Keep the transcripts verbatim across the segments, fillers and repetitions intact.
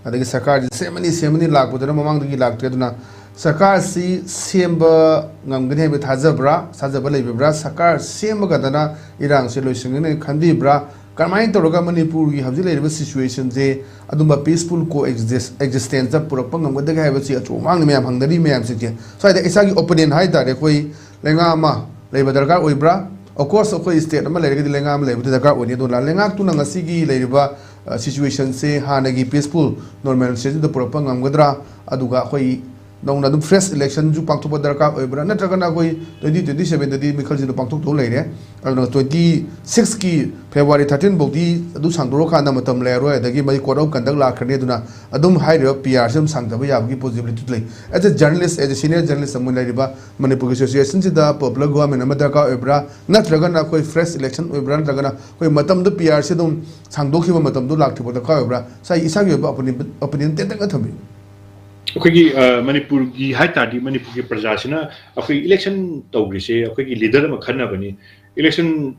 ꯑꯗꯒꯤ ꯁꯔꯀꯥꯔꯁꯤ ꯁꯦꯝꯃꯅꯤ ꯁꯦꯝꯃꯅꯤ ꯂꯥꯛꯄꯗꯨꯅ ꯃꯃꯥꯡꯗꯒꯤ ꯂꯥꯛꯇ꯭ꯔꯦ꯫ ꯑꯗꯨꯅ ꯁꯔꯀꯥꯔꯁꯤ ꯁꯦꯝꯕ ꯉꯝꯒꯅꯤ ꯍꯥꯏꯕ ꯊꯥꯖꯕ꯭ꯔꯥ, ꯊꯥꯖꯕ ꯂꯩꯕꯤꯕ꯭ꯔꯥ? ꯁꯔꯀꯥꯔ ꯁꯦꯝꯃꯒꯗꯅ ꯏꯔꯥꯡꯁꯤ ꯂꯣꯏꯁꯤꯟꯒꯅꯤ ꯈꯟꯕꯤꯕ꯭ꯔꯥ? ꯀꯔꯝꯍꯥꯏꯅ ꯇꯧꯔꯒ ꯃꯅꯤꯄꯨꯔꯒꯤ ꯍꯧꯖꯤꯛ ꯂꯩꯔꯤꯕ ꯁꯤꯆꯨꯋꯦꯁꯟꯁꯦ ꯑꯗꯨꯝꯕ ꯄꯤꯁꯐꯨꯜ ꯀꯣ ꯑꯦꯛꯖꯤꯁ ꯑꯦꯛꯖꯤꯁꯇꯦꯟꯁꯇ ꯄꯨꯔꯛꯄ ꯉꯝꯒꯗꯒꯦ ꯍꯥꯏꯕꯁꯤ ꯑꯆꯧꯕ ꯃꯥꯡꯗ ꯃꯌꯥꯝ ꯍꯪꯅꯔꯤ ꯃꯌꯥꯝꯁꯤꯡꯁꯦ꯫ ꯁ꯭ꯋꯥꯏꯗ ꯏꯁꯥꯒꯤ ꯑꯣꯄꯤꯅꯤꯌꯟ ꯍꯥꯏ ꯇꯥꯔꯦ, ꯑꯩꯈꯣꯏ ꯂꯩꯉꯥꯛ ꯑꯃ ꯂꯩꯕ ꯗꯔꯀꯥꯔ ꯑꯣꯏꯕ꯭ꯔꯥ? Of course, ꯑꯩꯈꯣꯏ ꯁ꯭ꯇꯦꯠ ꯑꯃ ꯂꯩꯔꯒꯗꯤ ꯂꯩꯉꯥꯛ ꯑꯃ ꯂꯩꯕꯗꯤ ꯗꯔꯀꯥꯔ ꯑꯣꯏꯅꯤ꯫ ꯑꯗꯨꯅ ꯂꯩꯉꯥꯛꯇꯨꯅ ꯉꯁꯤꯒꯤ ꯂꯩꯔꯤꯕ ꯁꯤꯆꯨꯋꯦꯁꯟꯁꯦ ꯍꯥꯟꯅꯒꯤ ꯄꯤꯁꯐꯨꯜ ꯅꯣꯔꯃꯦꯜ ꯁꯤꯆꯨꯋꯦꯁꯟꯗ ꯄꯨꯔꯛꯄ ꯉꯝꯒꯗ꯭ꯔꯥ? ꯑꯗꯨꯒ ꯑꯩꯈꯣꯏ ꯅꯧꯅ ꯑꯗꯨꯝ ꯐ꯭ꯔꯦꯁ ꯏꯂꯦꯛꯁꯟꯁꯨ ꯄꯥꯡꯊꯣꯛꯄ ꯗꯔꯀꯥꯔ ꯑꯣꯏꯕ꯭ꯔꯥ? ꯅꯠꯇ꯭ꯔꯒꯅ ꯑꯩꯈꯣꯏ ꯇ꯭ꯋꯦꯟꯇꯤ ꯇ꯭ꯋꯦꯟꯇꯤ ꯁꯕꯦꯟꯗꯗꯤ ꯃꯤꯈꯜꯁꯤꯗ ꯄꯥꯡꯊꯣꯛꯇꯧ ꯂꯩꯔꯦ꯫ ꯑꯗꯨꯅ ꯇ꯭ꯋꯦꯟꯇꯤ ꯁꯤꯛꯁꯀꯤ ꯐꯦꯕ꯭ꯔꯨꯋꯥꯔꯤ ꯊꯥꯔꯇꯤꯟ ꯐꯥꯎꯗꯤ ꯑꯗꯨ ꯁꯥꯡꯗꯣꯔꯛꯀꯥꯟꯗ ꯃꯇꯝ ꯂꯩꯔꯔꯣꯏ, ꯑꯗꯒꯤ ꯃꯩ ꯀꯣꯗ ꯑꯣꯐ ꯀꯟꯗꯛ ꯂꯥꯛꯈ꯭ꯔꯅꯤ꯫ ꯑꯗꯨꯅ ꯑꯗꯨꯝ ꯍꯥꯏꯔꯤꯕ ꯄꯤ ꯑꯥꯔꯁꯤ ꯑꯗꯨꯝ ꯁꯥꯡꯊꯕ ꯌꯥꯕꯒꯤ ꯄꯣꯁꯤꯕꯤꯂꯤꯇꯤ ꯂꯩ꯫ As a journalist, as a senior journalist ꯑꯃ ꯑꯣꯏꯅ ꯂꯩꯔꯤꯕ ꯃꯅꯤꯄꯨꯔꯒꯤ ꯁꯤꯆꯨꯋꯦꯁꯟꯁꯤꯗ ꯄꯣꯄꯨꯂꯔ ꯒꯣꯚꯔꯟꯃꯦꯟ ꯑꯃ ꯗꯔꯀꯥꯔ ꯑꯣꯏꯕ꯭ꯔꯥ? ꯅꯠꯇ꯭ꯔꯒꯅ ꯑꯩꯈꯣꯏ ꯐ꯭ꯔꯦꯁ ꯏꯂꯦꯛꯁꯟ ꯑꯣꯏꯕ꯭ꯔꯥ? ꯅꯠꯇ꯭ꯔꯒꯅ ꯑꯩꯈꯣꯏ ꯃꯇꯝꯗꯣ ꯄꯤ ꯑꯥꯔꯁꯤ ꯑꯗꯨꯝ ꯁꯥꯡꯗꯣꯛꯈꯤꯕ ꯃꯇꯝꯗꯣ ꯂꯥꯛꯇ꯭ꯔꯤꯐꯥꯎ ꯗꯔꯀꯥꯔ ꯑꯣꯏꯕ꯭ꯔꯥ? ꯁꯥꯏ ꯏꯁꯥꯒꯤ ꯑꯣꯏꯕ ꯑꯣꯄꯤꯅꯤꯌꯟ, ꯑꯣꯄꯤꯅꯤꯌꯟ ꯇꯦꯟꯇꯛꯅ ꯊꯝꯕꯤꯌꯨ꯫ ꯑꯩꯈꯣꯏꯒꯤ ꯃꯅꯤꯄꯨꯔꯒꯤ ꯍꯥꯏ ꯇꯥꯔꯗꯤ, ꯃꯅꯤꯄꯨꯔꯒꯤ ꯄ꯭ꯔꯖꯥꯁꯤꯅ ꯑꯩꯈꯣꯏ ꯏꯂꯦꯛꯁꯟ ꯇꯧꯈ꯭ꯔꯤꯁꯦ ꯑꯩꯈꯣꯏꯒꯤ ꯂꯤꯗꯔ ꯑꯃ ꯈꯟꯅꯕꯅꯤ꯫ ꯏꯂꯦꯛꯁꯟ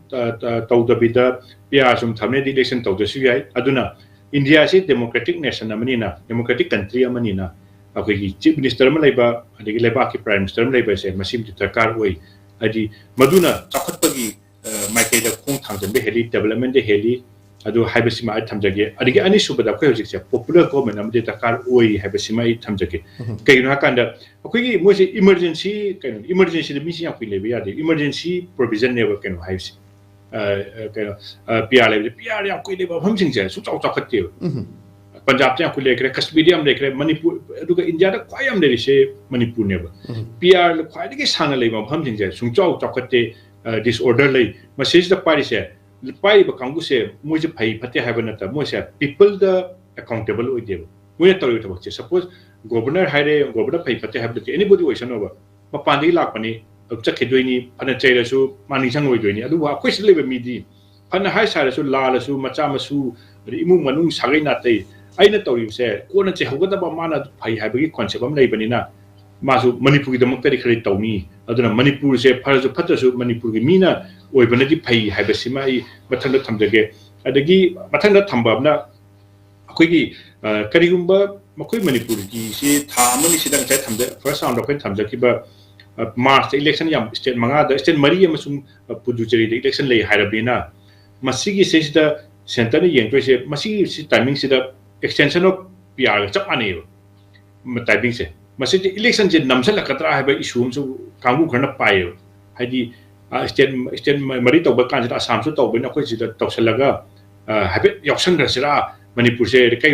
ꯇꯧꯗꯕꯤꯗ ꯄꯤ ꯑꯥꯔ ꯁꯨꯝ ꯊꯝꯅꯦꯗꯤ ꯏꯂꯦꯛꯁꯟ ꯇꯧꯗ꯭ꯔꯁꯨ ꯌꯥꯏ꯫ ꯑꯗꯨꯅ ꯏꯟꯗꯤꯌꯥꯁꯤ ꯗꯦꯃꯣꯀ꯭ꯔꯦꯇꯤꯛ ꯅꯦꯁꯟ ꯑꯃꯅꯤꯅ, ꯗꯦꯃꯣꯀ꯭ꯔꯦꯇꯤꯛ ꯀꯟꯇ꯭ꯔꯤ ꯑꯃꯅꯤꯅ, ꯑꯩꯈꯣꯏꯒꯤ ꯆꯤꯐ ꯃꯤꯅꯤꯁꯇꯔ ꯑꯃ ꯂꯩꯕ, ꯑꯗꯒꯤ ꯂꯩꯕꯥꯛꯀꯤ ꯄ꯭ꯔꯥꯏꯝ ꯃꯤꯅꯤꯁꯇꯔ ꯑꯃ ꯂꯩꯕꯁꯦ ꯃꯁꯤꯃꯗꯤ ꯗꯔꯀꯥꯔ ꯑꯣꯏ꯫ ꯍꯥꯏꯗꯤ ꯃꯗꯨꯅ ꯆꯥꯎꯈꯠꯄꯒꯤ ꯃꯥꯏꯀꯩꯗ ꯈꯣꯡ ꯊꯥꯡꯖꯤꯟꯕ ꯍꯦꯜꯂꯤ, ꯗꯦꯕꯂꯞꯃꯦꯟꯗ ꯍꯦꯜꯂꯤ꯫ ꯑꯗꯨ ꯍꯥꯏꯕꯁꯤꯃ ꯑꯩ ꯊꯝꯖꯒꯦ꯫ ꯑꯗꯒꯤ ꯑꯅꯤꯁꯨꯕꯗ ꯑꯩꯈꯣꯏ ꯍꯧꯖꯤꯛꯁꯦ ꯄꯣꯄꯨꯂꯔ ꯒꯣꯚꯔꯟꯃꯦꯟ ꯑꯃꯗꯤ ꯗꯔꯀꯥꯔ ꯑꯣꯏ ꯍꯥꯏꯕꯁꯤꯃ ꯑꯩ ꯊꯝꯖꯒꯦ꯫ ꯀꯩꯒꯤꯅꯣ ꯍꯥꯏꯀꯥꯟꯗ ꯑꯩꯈꯣꯏꯒꯤ ꯃꯣꯏꯁꯦ ꯏꯃꯔꯖꯦꯟꯁꯤ, ꯀꯩꯅꯣ, ꯏꯃꯔꯖꯦꯟꯁꯤꯗ ꯃꯤꯁꯤ ꯌꯥꯝ ꯀꯨꯏꯅ ꯂꯩꯕ ꯌꯥꯗꯦ꯫ ꯏꯃꯔꯖꯦꯟꯁꯤ ꯄ꯭ꯔꯣꯚꯤꯖꯟꯅꯦꯕ ꯀꯩꯅꯣ ꯍꯥꯏꯕꯁꯦ꯫ ꯀꯩꯅꯣ, ꯄꯤ ꯑꯥꯔ ꯂꯩꯕꯁꯦ, ꯄꯤ ꯑꯥꯔ ꯌꯥꯝ ꯀꯨꯏꯅ ꯂꯩꯕ ꯃꯐꯝꯁꯤꯡꯁꯦ ꯁꯨꯡꯆꯥꯎ ꯆꯥꯎꯈꯠꯇꯦꯕ꯫ ꯄꯟꯖꯥꯕꯇ ꯌꯥꯝ ꯀꯨꯏ ꯂꯩꯈ꯭ꯔꯦ, ꯀꯁꯃꯤꯔꯗ ꯌꯥꯝ ꯂꯩꯈ꯭ꯔꯦ, ꯃꯅꯤꯄꯨꯔ, ꯑꯗꯨꯒ ꯏꯟꯗꯤꯌꯥꯗ ꯈ꯭ꯋꯥꯏ ꯌꯥꯝ ꯂꯩꯔꯤꯁꯦ ꯃꯅꯤꯄꯨꯔꯅꯦꯕ꯫ ꯄꯤ ꯑꯥꯔ ꯈ꯭ꯋꯥꯏꯗꯒꯤ ꯁꯥꯡꯅ ꯂꯩꯕ ꯃꯐꯝꯁꯤꯡꯁꯦ ꯁꯨꯡꯆꯥꯎ ꯆꯥꯎꯈꯠꯇꯦ, ꯗꯤꯁꯑꯣꯔꯗꯔ ꯂꯩ꯫ ꯃꯁꯤꯁꯤꯗ ꯄꯥꯏꯔꯤꯁꯦ, ꯄꯥꯏꯔꯤꯕ ꯀꯥꯡꯕꯨꯁꯦ ꯃꯣꯏꯁꯦ ꯐꯩ ꯐꯠꯇꯦ ꯍꯥꯏꯕ ꯅꯠꯇꯕ, ꯃꯣꯏꯁꯦ ꯄꯤꯄꯜꯗ ꯑꯦꯀꯥꯎꯟꯇꯦꯕꯜ ꯑꯣꯏꯗꯦꯕ꯫ ꯃꯣꯏꯅ ꯇꯧꯔꯤꯕ ꯊꯕꯛꯁꯦ, ꯁꯄꯣꯁ ꯒꯣꯕꯔꯅꯔ ꯍꯥꯏꯔꯦ, ꯒꯣꯕꯔꯅꯔ ꯐꯩ ꯐꯠꯇꯦ ꯍꯥꯏꯕ ꯅꯠꯇꯦ, ꯑꯦꯅꯤꯕꯣꯗꯤ ꯑꯣꯏꯁꯅꯣꯕ, ꯃꯄꯥꯟꯗꯒꯤ ꯂꯥꯛꯄꯅꯤ, ꯑꯗꯨꯝ ꯆꯠꯈꯤꯗꯣꯏꯅꯤ, ꯐꯅ ꯆꯩꯔꯁꯨ ꯃꯥ ꯅꯤꯡꯁꯤꯡꯉꯣꯏꯗꯣꯏꯅꯤ꯫ ꯑꯗꯨꯕꯨ ꯑꯩꯈꯣꯏ ꯁꯤꯗ ꯂꯩꯕ ꯃꯤꯗꯤ ꯐꯅ ꯍꯥꯏ ꯁꯥꯔꯁꯨ, ꯂꯥꯜꯂꯁꯨ, ꯃꯆꯥ ꯃꯁꯨ, ꯑꯗꯩ ꯏꯃꯨꯡ ꯃꯅꯨꯡ ꯁꯥꯒꯩ ꯅꯥꯇꯩ, ꯑꯩꯅ ꯇꯧꯔꯤꯕꯁꯦ ꯀꯣꯟꯅ ꯆꯩꯍꯧꯒꯗꯕ, ꯃꯥꯅ ꯐꯩ ꯍꯥꯏꯕꯒꯤ ꯀꯣꯟꯁꯦꯞ ꯑꯃ ꯂꯩꯕꯅꯤꯅ, ꯃꯥꯁꯨ ꯃꯅꯤꯄꯨꯔꯒꯤꯗꯃꯛꯇꯗꯤ ꯈꯔꯗꯤ ꯇꯧꯅꯤ꯫ ꯑꯗꯨꯅ ꯃꯅꯤꯄꯨꯔꯁꯦ ꯐꯔꯁꯨ ꯐꯠꯇ꯭ꯔꯁꯨ ꯃꯅꯤꯄꯨꯔꯒꯤ ꯃꯤꯅ ꯑꯣꯏꯕꯅꯗꯤ ꯐꯩ ꯍꯥꯏꯕꯁꯤꯃ ꯑꯩ ꯃꯊꯪꯗ ꯊꯝꯖꯒꯦ꯫ ꯑꯗꯒꯤ ꯃꯊꯪꯗ ꯊꯝꯕ ꯑꯃꯅ, ꯑꯩꯈꯣꯏꯒꯤ ꯀꯔꯤꯒꯨꯝꯕ ꯃꯈꯣꯏ ꯃꯅꯤꯄꯨꯔꯒꯤꯁꯤ ꯊꯥ ꯑꯃꯅꯤ ꯁꯤꯗ ꯉꯁꯥꯏ ꯊꯝꯖ first round ꯑꯩꯈꯣꯏꯅ ꯊꯝꯖꯈꯤꯕ ꯃꯥꯔꯆꯇ ꯏꯂꯦꯛꯁꯟ ꯌꯥꯝ ꯁ꯭ꯇꯦꯠ ꯃꯉꯥꯗ, ꯁ꯭ꯇꯦꯠ ꯃꯔꯤ ꯑꯃꯁꯨꯡ ꯄꯨꯗꯨꯆꯦꯔꯤꯗ ꯏꯂꯦꯛꯁꯟ ꯂꯩ ꯍꯥꯏꯔꯕꯅꯤꯅ, ꯃꯁꯤꯒꯤ ꯁꯤꯁꯤꯗ ꯁꯦꯟꯇꯔꯅ ꯌꯦꯡꯗꯣꯏꯁꯦ ꯃꯁꯤꯒꯤ ꯁꯤ ꯇꯥꯏꯃꯤꯡꯁꯤꯗ ꯑꯦꯛꯁꯇꯦꯟꯁꯟ ꯑꯣꯐ ꯄꯤ ꯑꯥꯔꯒ ꯆꯞ ꯃꯥꯟꯅꯩꯌꯦꯕ꯫ ꯇꯥꯏꯃꯤꯡꯁꯦ ꯃꯁꯤꯗꯤ ꯏꯂꯦꯛꯁꯟꯁꯦ ꯅꯝꯁꯤꯜꯂꯛꯀꯗ꯭ꯔꯥ ꯍꯥꯏꯕ ꯏꯁꯨ ꯑꯃꯁꯨ ꯀꯥꯡꯕꯨ ꯈꯔꯅ ꯄꯥꯏꯌꯦꯕ꯫ ꯍꯥꯏꯗꯤ ꯁ꯭ꯇꯦꯠ ꯁ꯭ꯇꯦꯠ ꯃꯔꯤ ꯇꯧꯕ ꯀꯥꯟꯁꯤꯗ ꯑꯁꯥꯝꯁꯨ ꯇꯧꯕꯅꯤꯅ ꯑꯩꯈꯣꯏ ꯁꯤꯗ ꯇꯧꯁꯤꯜꯂꯒ ꯍꯥꯏꯐꯦꯠ ꯌꯥꯎꯁꯟꯈ꯭ꯔꯁꯤꯔꯥ, ꯃꯅꯤꯄꯨꯔꯁꯦ ꯀꯩ